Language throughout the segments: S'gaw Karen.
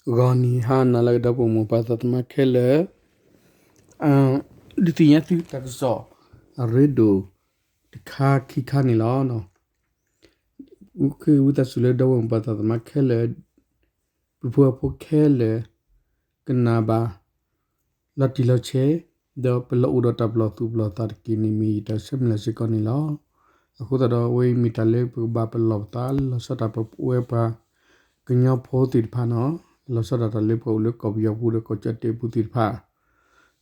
ဂီၤနံၤဟါနၤလၢအဂ့ၤ ဒီပုၢ်ဝဲၢ်မိၢ်ပၢ်သးသမါခဲလၢာ်, ဒုးသ့ၣ်ညါသုတၢ်ကစီၣ်အရ့ဒိၣ်တခါခံခါန့ၣ်လီၤ. ဝံသးစူၤလၢဒီပုၢ်ဝဲၢ်မိၢ်ပၢ်သးသမါခဲလၢာ်, ပုၢ်ဖိဝဲၢ်ဖိခဲလၢာ် ကနၣ်ဘၣ် လီၤတံၢ်လီၤဆဲး, ဒီးပလီၢ်အိၣ်ဒီးတၢ်ပလီၢ်သူၣ်ပလီၢ်သးတက့ၢ်န့ၣ် မ့ၢ်ယတၢ်ဆၢမုၢ်လၢ်စ့ၢ်ကီးန့ၣ်လီၤ. အဃိသတးဒီး အဝဲအံၤမ့ၢ်တၢ်လၢပကဘၣ်ပလီၢ်ပသး လီၤဆီဒၣ်တၢ်ပဝဲပှၤကညီဖိသ့ၣ်တဖၣ်န့ၣ်, လီၤဆီဒၣ်တၢ်လၢပှၤအိၣ်လၢကီၢ်ပယီၤပူၤဒီးကီၢ်ကၠီၣ်တဲာ်ပူၤသ့ၣ်တဖၣ်,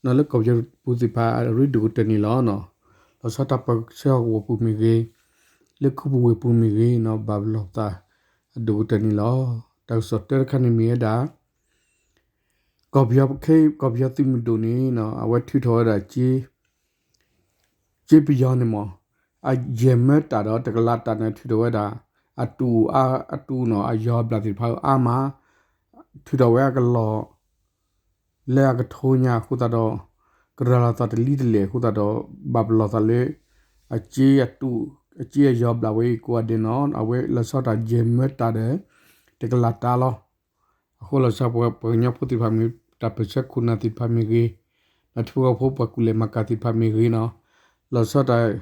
န့ၣ်လၢကီၢ်ပယီၤပူၤသ့ၣ်တဖၣ်အရ့ဒိၣ်ကတၢၢ်န့ၣ်လီၤ. လီၤဆီဒၣ်တၢ်ပှၤကစၢၢ်ကဝီၤပူၤမ့ၢ်ဂ့ၤ, လၢခူပူၤဝ့ၢ်ပူၤမ့ၢ်ဂ့ၤန့ၣ် ဘၣ်ပလီၢ်ပသးအဒိၣ်ကတၢၢ်န့ၣ်လီၤ. တၢ်ကစီၣ်တၢတခါန့ၣ်မ့ၢ်ဝဲဒၣ် ကီၢ်ပယီၤ, ကီၢ်ပယီၤသုးမုၢ်ဒိၣ်န့ၣ် အဝဲထုးထီၣ်ဝဲဒၣ် ကၠ့ပယီၤန့ၣ်မ့ၢ် အယဲၢ်မၢတၢ်ဒီးတကလးတၢ်န့ၣ် ထုးထီၣ်ဝဲဒၣ် အတူၢ်, အတူၢ်န့ၣ် အယီၤဘျၣ်သ့ၣ်တဖၣ်အါမး, ထုးထီၣ်ဝဲအကလီၢ် လၢအကထိညါအဃိသတးဒီး ကရၤလီၤသးတလံတလဲၣ်အဃိသတးဒီး ဘၣ်ပလီၢ်သးလၢ အကၠ့အတူၢ်, အကၠ့အယီၤဘျၣ်ဝဲအံၤကိးဂၤဒဲးန့ၣ် အဝဲလီၤဆီတၢ်ယဲၢ်မၢတၢ်ဒီး တကလးတၢ်လီၤ. အဃိလီၤဆီပှၤကညီဖိသ့ၣ်တဖၣ်မ့ၢ်တၢ်ပၢၢ်ဆၢခိၣ်နၢ်သ့ၣ်တဖၣ်မ့ၢ်ဂ့ၤ, ဒီးထံဖိကီၢ်ဖိပှၤကူၣ်လဲၤမၤကၤသ့ၣ်တဖၣ်မ့ၢ်ဂ့ၤန့ၣ်, လီၤဆီတၢ်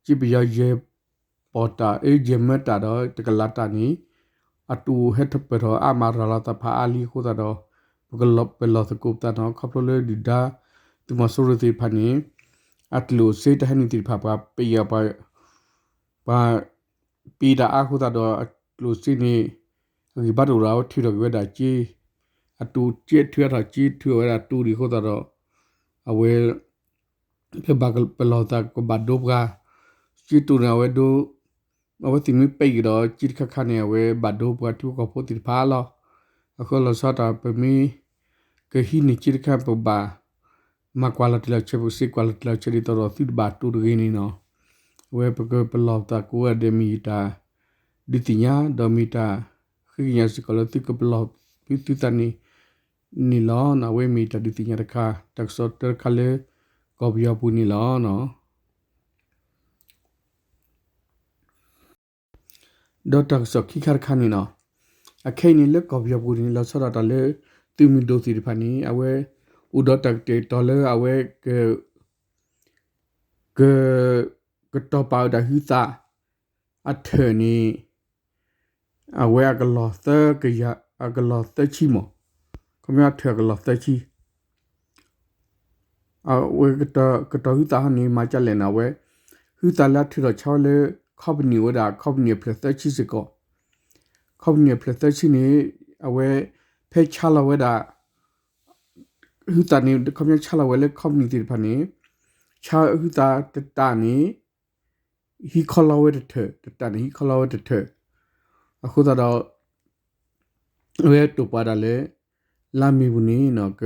ကၠ့ပယီၤယဲၢ်ပီၢ်တၢ် အၢ ယဲၢ်မၢတၢ်ဒီးတကလးတၢ်န့ၣ် အတူၢ်ဟဲထီၣ်ပၢၢ်ထီၣ်အါမးရၤလီၤသးဖးအါလံအဃိသတးဒီး ပကပလီၢ်သကိးပသးန့ၣ် ခီဖျိလၢဒုၣ်ဒါသုးမီၤစိရိၤသ့ၣ်တဖၣ်န့ၣ် အကျိၣ်စ့တၢ်ဟဲနုာ်သ့ၣ်တဖၣ် ပှၤပယီၤ ပှၤ ပံတၢ်အါအဃိသတးဒီး အကျိၣ်စ့န့ၣ် အဂံၢ်ဘါတအိၣ်ဒီး အဝဲထုးထီၣ်က့ၤဝဲဒၣ်ကၠ့ အတူၢ်, ကၠ့ထုးထီၣ်ကၠ့ ထုးထီၣ်ဝဲဒၣ်တူၢ်ဒံးအဃိသတးဒီး အဝဲ ပဘၣ်ပလီၢ်သး ကဘၣ်ဒိပှၤ ကၠ့တူၢ်န့ၣ် အဝဲဒိ အဝဲသ့ၣ်မ့ၢ်ပဲာ်ကဒီး ကၠ့တခါခါန့ၣ် အဝဲဘၣ်ဒိပှၤထံဖိကီၢ်ဖိသ့ၣ်တဖၣ်လီၤ. အဃိလီၤဆီတၢ် ပမ့ၢ်ကဟံးန့ၢ်ကၠ့တခါ ပကဘၣ်မၤကွၢ်လီၤတံၢ်လီၤဆဲး ပကစ့ကွၢ်လီၤတံၢ်လီၤဆဲးဒ်သိးဒီးသုတဘၣ်တူၢ်တဂ့ၤန့ၣ်န့ၣ်, အဝဲပကပလီၢ်သးကိးဂၤဒဲးမ့ၢ်ယတၢ်ဒုးသ့ၣ်ညါ ဒီးမ့ၢ်တၢ်ဃ့ကညးစ့ၢ်ကီးလၢသုကပလီၢ်သုသးန့ၣ် န့ၣ်လီၤ. အဝဲမ့ၢ်တၢ်ဒုးသ့ၣ်ညါတခါ တၢ်ကစီၣ်တၢတခါလၢ ကီၢ်ပယီၤပူၤန့ၣ်လီၤ. ဒီးတၢ်ကစီၣ်ခံခါတခါန့ၣ်လီၤ. အခဲအံၤန့ၣ် လၢကီၢ်ပယီၤပူၤန့ၣ် လီၤဆီဒၣ်တၢ်လၢ သုးမုၢ်ဒိၣ်သ့ၣ်တဖၣ်န့ၣ် အဝဲအိၣ်ဒီးတၢ်ကတဲာ်ကတီၤလၢအဝဲ က ကတီၤပာ်ဝဲဒၣ်ဟုသး အထၢၣ်န့ၣ် အဝဲအကလီၢ်သၢကယၤ အကလီၢ်သၢဆံမး, ခီပညီအထၢၣ်အကလီၢ်သၢဆံ အဝဲကတီၤဟုသးဟီန့ၣ် မၤဒ်လဲၣ်န့ၣ် အဝဲ ဟုသးလၢအထုးထီၣ်ဆါဝဲလၢ ခီပနံၣ်ဝဲဒၣ် ခီပနံၣ်အဖျၢၣ်သၢဆံစ့ၢ်ကီး, ခီပနံၣ်အဖျၢၣ်သၢဆံန့ၣ် အဝဲ ဖဲဆါလီၤဝဲဒၣ် ဟုသးန့ၣ် ခီပညီဆါလီၤဝဲလၢ ခီပနံၣ်သ့ၣ်တဖၣ်န့ၣ် ဆါဟုသးတတၢ်န့ၣ် ဟံးခီလီၤဝဲတထၢၣ်, တတၢ်န့ၣ်ဟံးခီလီၤဝဲတထၢၣ်, အဃိသတးဒီး အဝဲတိာ်ပာ်ဒၣ်လၢ လါမ့ၤပူၤန့ၣ် က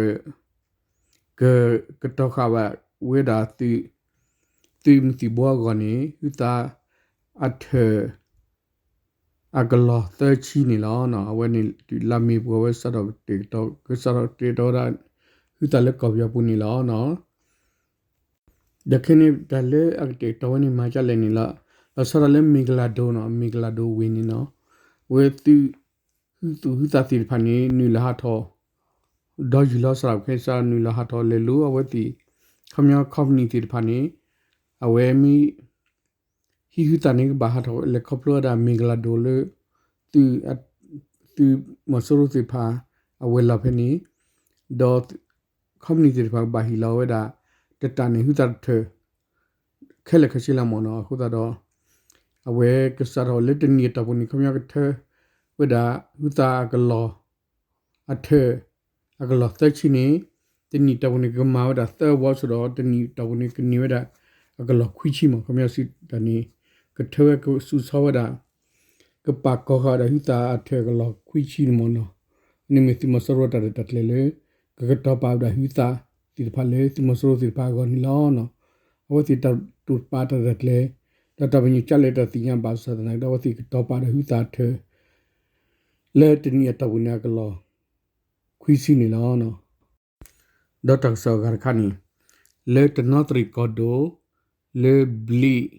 ကတီၤဃာ်ဘၣ်ဝဲဒၣ် သုးမုၢ်သံၣ်ဘိအဂီၢ်န့ၣ် ဟုသးအထၢၣ် အကလီၢ်သၢဆံန့ၣ်လီၤ. အဝဲန့ၣ်တုၤလါမ့ၤပူၤ အဝဲစးထီၣ်ကတဲာ်ကတီၤ ကစးထီၣ်ကတဲာ်ကတီၤဝဲဒၣ် ဟုသးလၢကီၢ်ပယီၤပူၤန့ၣ်လီၤ. ဒီးခဲန့ၣ်တၢ်လၢအကတဲာ်ကတီၤဝဲန့ၣ် မၤဒ်လဲၣ်န့ၣ်လီၤ. လီၤဆီဒၣ်လၢမ့ၢ်ကလၤဒိၣ်န့ၣ် မ့ၢ်ကလၤဒိၣ်ဝ့ၢ်န့ၣ်လီၤ. အဝဲသုး ဟုသူၣ်ဟုသးသ့ၣ်တဖၣ်န့ၣ် နုာ်လီၤဟးထီၣ် ဒီးယုၢ်လီၤစးထီၣ်ဖဲစး နုာ်လီၤဟးထီၣ်လဲၤလိၤအဝဲသ့ၣ် ခီပညီ ခီပနံၣ်သ့ၣ်တဖၣ်န့ၣ် အဝဲမ့ၢ် ဟံးဟုသးန့ၣ် ကဘၣ်ဟးထီၣ်လဲၤခီဖျိဝဲဒၣ်မ့ၢ်ကလၤဒိၣ်လၢ သုး သုးမီၤစိရိၤသ့ၣ်တဖၣ် အဝဲၤလီၢ်ဖဲန့ၣ် ဒီး ခီပနံၣ်သ့ၣ်တဖၣ်ကဘၣ်ဟ့ၣ်လီၤဝဲဒၣ် တတၢ်န့ၣ် ဟုသးတထၢၣ် ခဲလၢာ်ခဲဆ့လီၤမ့ၢ်နီၤ. အဃိသတးဒီး အဝဲကစးထီၣ်လၢတနံၣ်အတီၢ်ပူၤန့ၣ် ခီပညီကထၢဝဲဒၣ် ဟုသးအကလီၢ် အထၢၣ် အကလီၢ်သၢဆံန့ၣ် တနံၣ်တီၢ်ပူၤန့ၣ် ကမၤဝဲဒၣ်သၢဝီဆိဒီး တနံၣ်တီၢ်ပူၤန့ၣ် ကန့ၢ်ဝဲဒၣ် အကလီၢ်ခွံဆံမး. ခီပညီစံးတၢ်န့ၣ် ကထၢဝဲကစုဆီဝဲဒၣ် ကပာ်ကီၤဃာ်ဝဲဒၣ် ဟုသးအထၢၣ်အကလီၢ်ခွံဆံန့ၣ်မ့ၢ်နီၤ. အန့ၣ်မ့ၢ်သုးမီၤစိရိၤတၢ်ရဲၣ်တၢ်ကျဲၤလၢ ကကတီၤပာ်ဝဲဒၣ်ဟုသးသ့ၣ်တဖၣ်လၢသုးမီၤစိရိၤသ့ၣ်တဖၣ်အဂီၢ်န့ၣ်လီၤ. အဝဲသ့ၣ်တၢ်တိာ်ပာ်တၢ်ရဲၣ်တၢ်ကျဲၤ ဒီးတၢ်ပညိၣ်ကလဲၤတၢ်သ့ၣ်ညါဘၣ်ဆၣ်သနာ်က့ ဒီးအဝဲသ့ၣ်ကတီၤပာ်ဒီးဟုသးထၢၣ် လၢတနံၣ်အတီၢ်ပူၤန့ၣ် အကလီၢ်ခွံဆံန့ၣ်လီၤ. ဒီးတၢ်ကစီၣ်အဂၤတခါန့ၣ် လၢတ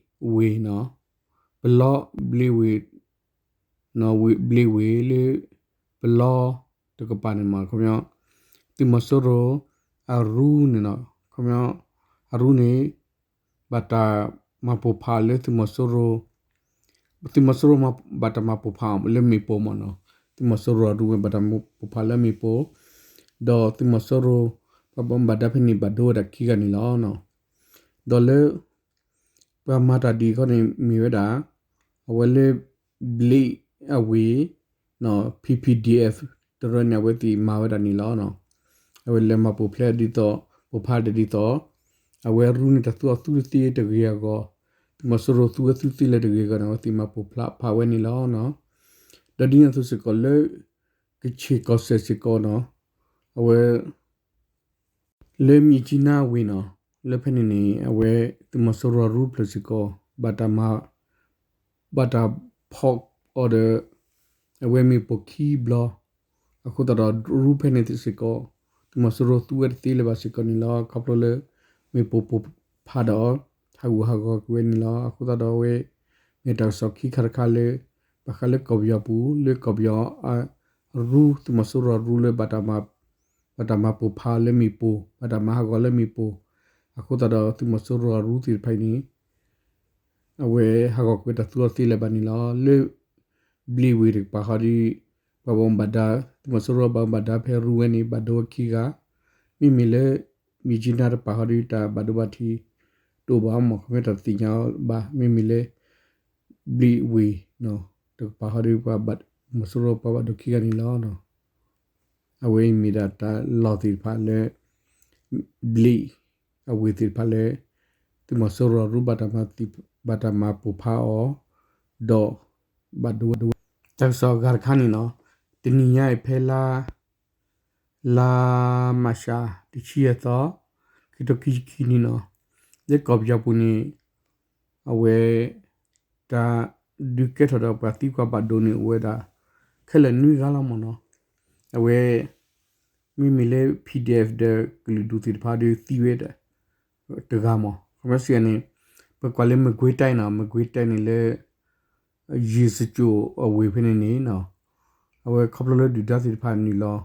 နီသရံၣ်ကီၢ်ဒိၣ် လၢဘျ့ဝ့ၢ်နီၤ ပလီဘျ့ဝ့ၢ် ဘျ့ဝ့ၢ်လၢ ပလီတ တကပၤန့ၣ်မး ခီပညီ သုးမီၤစိရိၤ အရူန့ၣ်နီၤ ခီပညီ အရူန့ၣ် ဘၣ်တၢ်မၤပိာ်ဖးလၢသုးမီၤစိရိၤ သုးမီၤစိရိၤမ့ၢ်ဘၣ်တၢ်မၤပိာ်ဖးလၢမ့ၣ်ပိၢ်မးနီၤ သုးမီၤစိရိၤအရူဝဲဘၣ်တၢ်မၤပိာ်ဖးလၢမ့ၣ်ပိၢ် ဒီးသုးမီၤစိရိၤ ပှၤဘၣ်မူဘၣ်ဒါဖဲန့ၣ်ဘၣ်ဒိဝဲဒၣ်ခံဂၤန့ၣ်လီၤ. ဒီးလၢ ပှၤမၤတၢ်ဒ်အံၤခီန့ၣ်မ့ၢ်ဝဲဒၣ် အဝဲလၢ ဘျံးအဝ့ၢ် P P D F တရၢန့ၣ် အဝဲသ့ၣ်မၤဝဲဒၣ်န့ၣ်လီၤ. အဝဲလဲၤမၤပိာ်ဖျဲးဒ်သိး ပိာ်ဖးဒ်သိး အဝဲရူန့ၣ်တၢ်သူအီၤသူတသ့တဂ့ၤအဂီၢ် သုးမီၤစိရိၤသူဝဲသူသ့လၢတဂ့ၤအဂီၢ်န့ၣ် အဝဲသ့ၣ်မၤပိာ်ဖးဝဲန့ၣ်လီၤ. ဒီးဒ်န့ၣ်အသိးစ့ၢ်ကီးလၢ ကခ့ၣ်ကီၢ်စဲၣ်စ့ၢ်ကီးနီၤ အဝဲ လၢမၠံးကၠံနါဝ့ၢ်နီၤ လၢဖဲန့ၣ်န့ၣ် အဝဲသုးမီၤစိရိၤရူဖျၢၣ်စ့ၢ်ကီး ဘၣ်တၢ်မၤ ဘၣ်တၢ်ဖီၣ်အီၤဒီး အဝဲမ့ၣ်ပိၢ်ခံဘျီ အဃိသတးဒီးရူဖဲန့ၣ်စ့ၢ်ကီး သုးမီၤစိရိၤသူဝဲတသ့လၢၤဘၣ်စ့ၢ်ကီးန့ၣ်လီၤ. ခီဖျိလၢ မ့ၣ်ပိၢ်ပိာ်ဖးဒီး ဟးဂူာ်ဟးဂီၤကွံာ်ဝဲန့ၣ်လီၤ. အဃိသတးဒီးအဝဲ မ့ၢ်တၢ်ကစီၣ်ခံခါတခါလၢ ဘၣ်ဃးလၢကီၢ်ပယီၤပူၤ လၢကီၢ်ပယီၤ ရူ သုးမီၤစိရိၤရူလၢ ဘၣ်တၢ်မၤပိာ်ဖးလၢမ့ၣ်ပိၢ် ဘၣ်တၢ်မၤဟးဂီၤလၢမ့ၣ်ပိၢ် အဃိသတးဒီးသုးမီၤစိရိၤအရူသ့ၣ်တဖၣ်အံၤန့ၣ် အဝဲဟးဂီၤကွံာ်တၢ်သူအီၤသ့လၢၤဘၣ်န့ၣ်လီၤ. လၢ ဘျံးဝ့ၢ်တကပၤဃီဒီး ပှၤဘၣ်မူဘၣ်ဒါ သုးမီၤစိရိၤဘၣ်မူဘၣ်ဒါဖဲရူဝဲန့ၣ် ဘၣ်ဒိဝဲခံဂၤ, မ့မ့ၢ်လၢ မၠံးကၠံနါတကပၤဃီဒီး တၢ်ဘၣ်ဒိဘၣ်ထံး တအိၣ်ဘၣ်မး ခီပညီတသ့ၣ်ညါဘၣ် မ့မ့ၢ်လၢ ဘျံးဝ့ၢ် တကပၤဃီဒီး သုးမီၤစိရိၤပှၤဘၣ်ဒိခံဂၤန့ၣ်လီၤ. အဝဲအံၤမ့ၢ်ဒၣ်တၢ်လီၢ်သ့ၣ်တဖၣ်လၢ ဘျံးအဝ့ၢ်သ့ၣ်တဖၣ်လၢ သုးမီၤစိရိၤရူ ဘၣ်တၢ်မၤပိာ်ဖးအီၤ ဒီး ဘၣ်ဒိဝဲဒိဝဲ တၢ်ကစီၣ်အဂၤတခါန့ၣ်နီၤ, တနံၤညါအံၤဖဲလါ လါမၢ်ၡး တဆံယဲၢ်သီ ခံကထိခံဆံခံနံၣ်နီၤ, လၢကီၢ်ပယီၤပူၤန့ၣ် အဝဲ တၢ်ဒုးကဲထီၣ်ဒီးပှၤသံကွၢ်ဘၣ်ဒိန့ၣ်အိၣ်ဝဲဒၣ် ခဲလၢာ်နွံဂၤလီၤမးနီၤ, အဝဲ မ့မ့ၢ်လၢ P D F ဒီးကလုာ်ဒူၣ်သ့ၣ်တဖၣ်ဒီးသံဝဲဒၣ် တဂၤမး ခီပညီစံးန့ၣ် ပကွၢ်လၢမကွ့ၤတဲနီၤ မကွ့ၤတဲန့ၣ်လၢ ယ့ၣ်စကၠိၣ်အဝ့ၢ်ဖဲန့ၣ်န့ၣ်နီၤ, အဝဲခီဖျိလၢဒုၣ်ဒါသ့ၣ်တဖၣ်နုာ်လီၤ နုာ်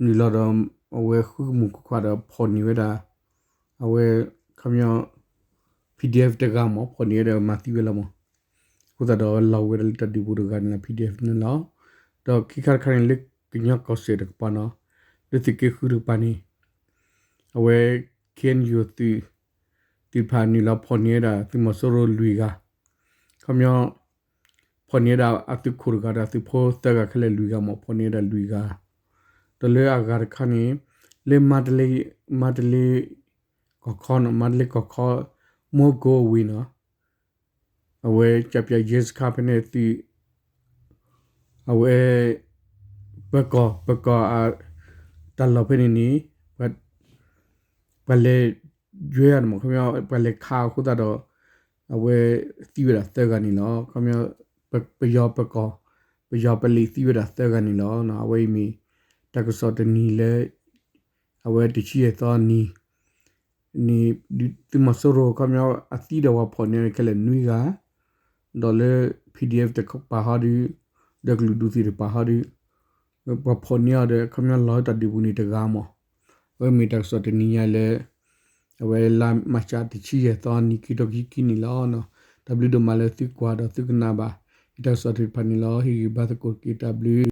လီၤဒီး အဝဲဃုကမူၣ်ကခွါဒီးဖီၣ်န့ၢ်ဝဲဒၣ် အဝဲ ခီပညီ P D F တဂၤမး ဖီၣ်န့ၢ်ဝဲဒီးမၤသံဝဲလီၤမး, အဃိသတးဒီးလီၤဝဲဒၣ်လၢတၢ်ဒုးပူၤတဂၤန့ၣ်လီၤ P D F န့ၣ်လီၤ. ဒီးခံခါတခါန့ၣ်လၢကညီကီၢ်စဲၣ်တကပၤနီၤ, လၢသုးက့ဃုတကပၤန့ၣ် အဝဲ K N U သုး သ့ၣ်တဖၣ်နုာ်လီၤဖီၣ်န့ၢ်ဝဲဒၣ်သုးမီၤစိရိၤလွံၢ်ဂၤ, ခီပညီ ဖီၣ်န့ၢ်ဝဲဒၣ်အသုးခိၣ်တဂၤဒီးသုးဖိသၢဂၤခဲလၢာ်လွံၢ်ဂၤမး ဖီၣ်န့ၢ်ဝဲဒၣ်လွံၢ်ဂၤ, ဒီးလၢအဂၤတခါန့ၣ် လၢ မါတလ့ ကီၢ်ခီနီၤ မါတလ့ကီၢ်ခီ မိၢ်ကိအဝ့ၢ်နီၤ အဝဲကၠၣ်ပၠၣ်ယဲစခါဖဲန့ၣ်သုး အဝဲ ပၢၤကီၢ် ပၢၤကီၢ် တၢ်လီၢ်ဖဲန့ၣ်န့ၣ် ပှၤလဲၤယွဲအီၤန့ၣ်မး ခီပညီ ပှၤလဲၤခးအဃိသတးဒီး အဝဲသံဝဲဒၣ်သၢဂၤန့ၣ်လီၤ. ခီပညီ ပယီၤပၢၤကီၢ် ပယီၤပလံးသံဝဲဒၣ်သၢဂၤန့ၣ်လီၤ. အဝဲအံၤမ့ၢ် တၢ်ကစီၣ်တနံၤလၢ အဝဲတဆံယဲၢ်သီနံၤ န့ၣ် သုးမီၤစိရိၤခီပညီအသံဒီးပှၤဖီၣ်န့ၢ်ခဲလၢာ်နွံဂၤ, ဒီးလၢ P D F တကပၤဟီဒီး ဒီးကလုာ်ဒူၣ်သ့ၣ်တကပၤဟီဒီး ပှၤဖီၣ်န့ၢ်အီၤဒီး ခီပညီလီၤတၢ်ဒုးပူၤန့ၣ်တဂၤမး, အဝဲမ့ၢ်တၢ်ကစီၣ်တနံၤညါလၢ အဝဲလါမၢ်ၡးတဆံယဲၢ်သီနံၤခံကထိခံဆံခံနံၣ်လီၤ. တၢ်ဘျုးဒိၣ်မးလၢသုကွၢ်ဒီးသုကနၣ်ဘၣ် ယတၢ်ကစီၣ်သ့ၣ်တဖၣ်န့ၣ်လီၤ. ဟ့ၣ်ဂံၢ်ဘါသကိးတက့ၢ် တၢ်ဘျုး